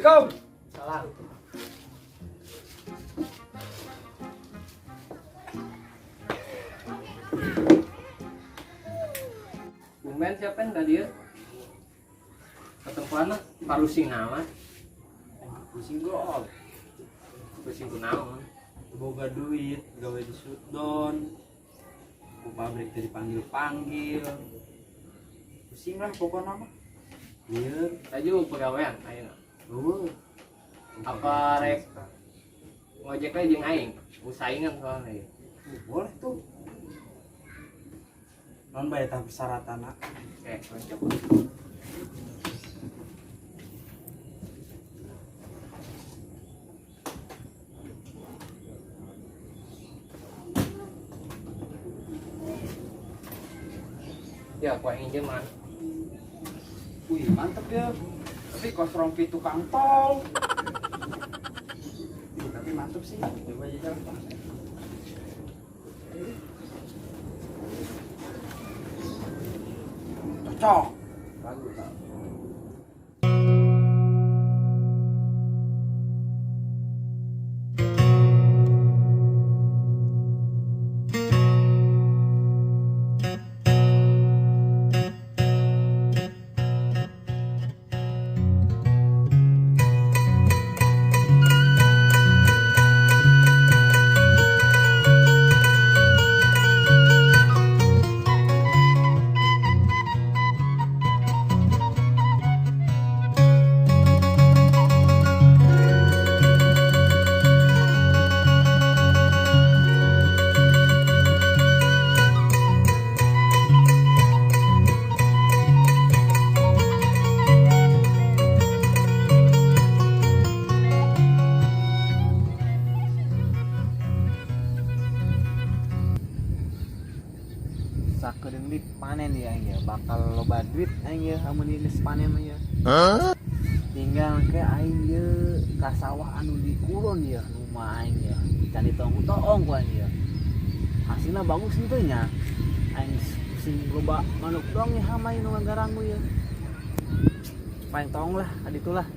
Assalamualaikum. Salam. Tumben siapa yang tadi ya? Ketempuan parusing amat. Pusing gol. Pusing kunaon. Boga duit, gawe di shutdown. Ku pabrik teh dipanggil-panggil. Pusing lah pokoknya mah. Lieur. Taju pegawaian ayeuna. Eueuh. Apa rek ngojek aja jeung aing? Usaingan soalnya. Boleh tuh. Non bae tah persyaratanna. Oke, coba. Ya, aku ingin jeman. Wih, mantep ya. Tapi kos rompi tukang tol. Ih, tapi mantep sih. Coba aja jalan, Pak. Cocok. Bagus, Pak. Sakedeung deui panen ya aing ya, bakal loba duit aing ya amun ieu geus panen mah ya. Tinggal ke aing ye ka sawah anu di kulon ya, rumah aing ya. Can ditong-toong ku aing ya. Hasilna bagus henteu nya. Aing sing loba manuk dong ya hama nu ngagaranggu ya. Paling tong lah aditulah.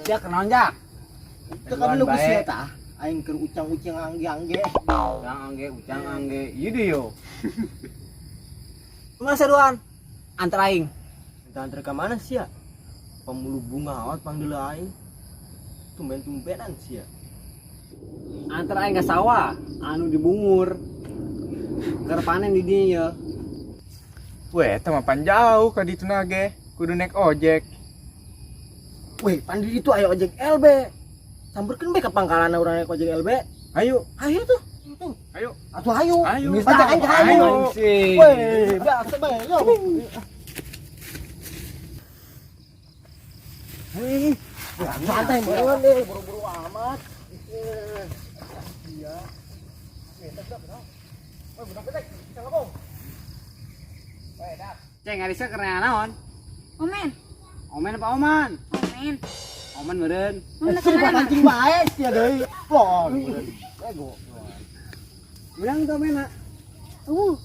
Sia kenaon jak? Teu kan lu sia tah. Aing keur ucang-ucang angge-angge. Ucang angge, ucang angge. Ieu deui yo. Masa duan? Antar aing. Minta antar ka mana sia? Pemulu bunga awat panggil aing. Tumben-tumbenan sia. Antar aing ka sawah anu dibungur. Keur panen di dieu ye. Weh, eta mah pan jauh ka ditu na ge. Kudu naik ojek. Weh, pan di ditu aya ojek LB. Samperkeun bae ka pangkalan urang naik ojek LB. Ayo. Ayo tuh. Ayo. Atuh ayo. Ayo. Ajak aing ka ayo. Weh, biasa bae yo. Hei, santai meureun deh, buru-buru amat. Iya. Weh, budak betek, bisa ngomong. Weh, dak. Ceng, Arisa keur naon? Omen. Omen apa oman? Omen. Oman meureun. Mana Sih kemana? pancing bae sia deui. Plon. Bego. Bilang tuh omena.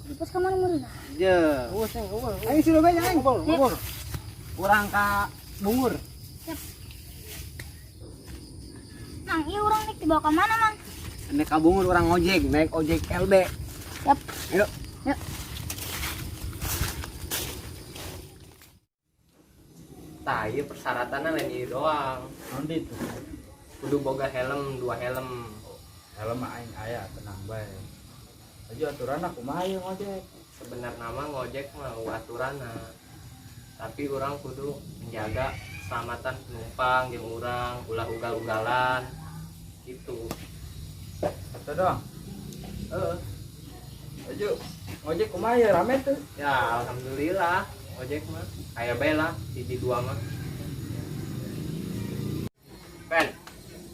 Di pos kamana meureun? Je. Eueuh sing eueuh. Ayo suruh bae aing. Ngobol, ngobol. Urang ka Bungur. Siap. Mang, ieu urang nek dibawa ka mana, Mang? Naik ka Bungur urang ngojek, naik ojek LB. Yap. Yuk. Yuk. Tah, ieu persyaratanna lain ieu doang. Naon deui tuh? Kudu boga helm, dua helm. Helm mah aing aya, tenang bae. Aju aturanna kumaha ieu ngojek? Sebenarnya mah ngojek mah eueuh aturanna. Tapi urang kudu menjaga keselamatan penumpang jeung urang, ulah ugal-ugalan gitu. Eta doang. Heeh. Aju ngojek kumaha ieu rame tuh? Ya, alhamdulillah ojek mah aya bae lah hiji dua mah. Pen,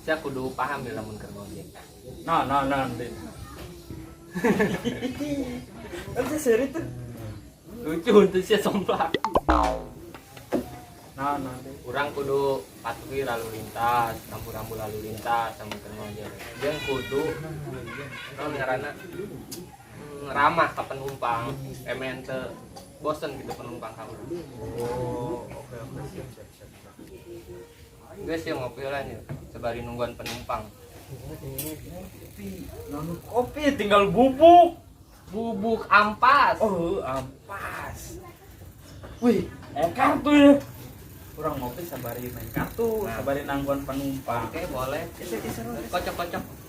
sia kudu paham ya lamun keur ngojek. Nah, nah, nah, deui. Kan sih seri tuh. Lucu untuk sia somplak. Nah, nah, deui. Urang kudu patuhi lalu lintas, rambu-rambu lalu lintas lamun keur ngojek. Jeung kudu naon ngaranna? Ramah ka penumpang, emen teu bosen gitu penumpang ka urang. Oh, oke oke, siap siap siap. Geus ya ngopi lah nya, sabari nungguan penumpang. Kopi, nanu kopi tinggal bubuk. Bubuk ampas. Oh, ampas. Wih, kartu ya. Kurang ngopi sabari main kartu, Nah. sabari nangguan penumpang. Oke, boleh. Kocok-kocok.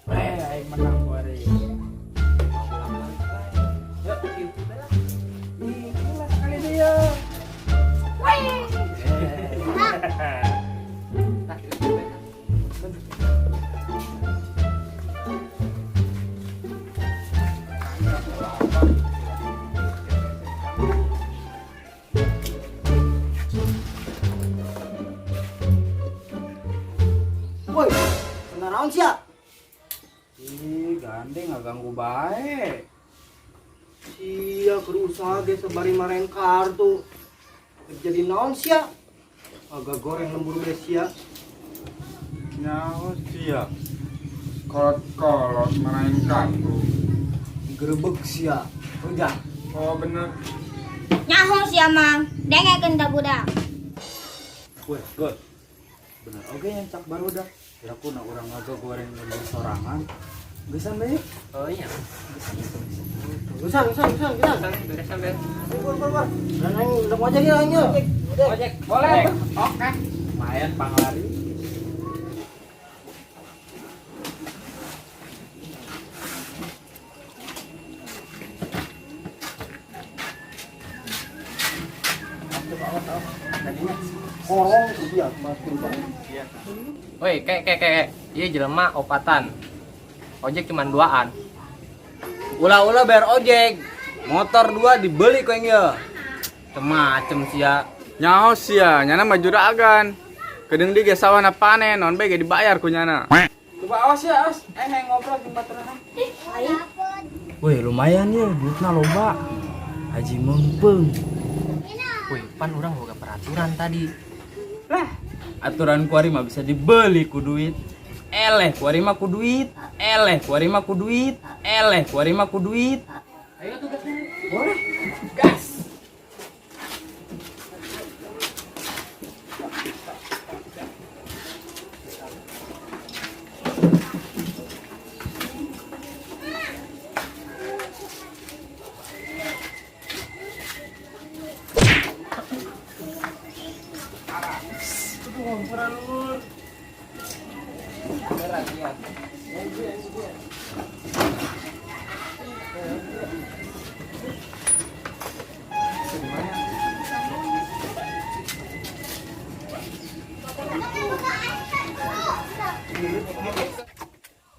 Weh, aing menang kuari. Yuk, yuk. Ih, sekali dia. Wih. Tah, yuk, yuk. Woi, kena naon sia? Ih, gandeng nggak ganggu bae. Sia keur usaha ge sabari maren kartu. Jadi naon sia? Agak goreng lembur ge sia. Nyaho sia. Kolot-kolot main kartu. Grebek sia. Udah. Oh bener. Nyaho sia mang, dengekeun da budak. Weh, gol. Bener oke yang cak baru dah. Kira aku nak orang agak goreng lembur sorangan. Bisa bae. Oh iya. Urusan, urusan, urusan, urusan. Beresan, beres. Keluar, keluar, keluar. Dan aing udah ngojek ya aing. Ojek, boleh. Oke. Lumayan panglari. Korong sia, mas penumpang. Woi, kek kek kek. Iya jelema opatan. Ojek cuman duaan. Ulah-ulah bayar ojek. Motor dua dibeli ku aing ye. Macem sia. Nyaho sia, nyana mah juragan. Kedeung di ge sawana panen, non bae ge dibayar ku nyana. Coba awas ya, awas. Aing ngobrol jeung baturan. Aing. Wih, lumayan ya, duitna loba. Haji mempeng. Woi, pan urang boga peraturan tadi. Lah, aturan kuari mah bisa dibeli ku duit. Eleh kuari mah ku duit, eleh kuari mah ku duit, eleh kuari mah ku duit. Ayo tuh gas. Boleh. Gas.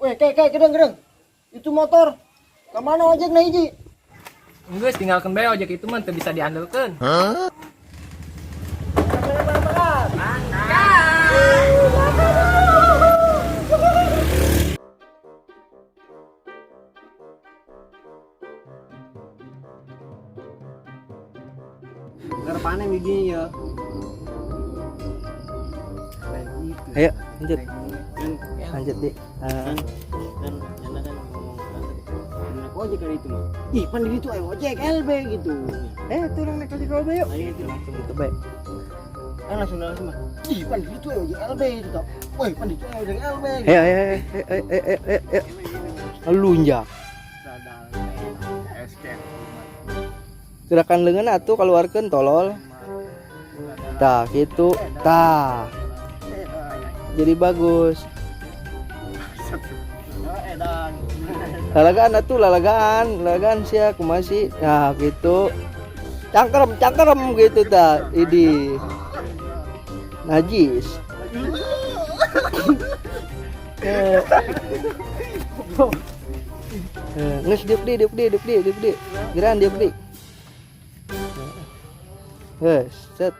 Weh, kek, kek, gedeng, gedeng. Itu motor. Kemana ojek na hiji? Geus tinggalkeun bae ojek itu mah teu bisa diandalkeun. Keur panen bijinya ya. Gitu. Ayo, lanjut. Lanjut, Dik. Ah. Kan kan nyana kan ngomong kan tadi. Naik ojek kali itu mah. Ih, pan di ditu aya ojek LB gitu. Eh, turun naik ojek LB yuk. Ayo itu. Langsung gitu, baik. Kan langsung langsung mah. Ih, pan di ditu aya ojek LB gitu toh. Woi, pan di ditu aya ojek LB. Ayo, ayo, ayo, ayo, ayo, ayo, ayo, ayo. Lunjak. Gerakan lengan atuh keluarkan, tolol. Tah, gitu. Tah. Jadi bagus. Lalagaan atuh, lalagaan, lalagaan sia kumaha sih? Nah, gitu. Cangkerem, cangkerem gitu tah. Idi. Najis. Eh. Eh, geus diuk di, diuk di, diuk di, diuk di. Geran diuk di. Geus, set.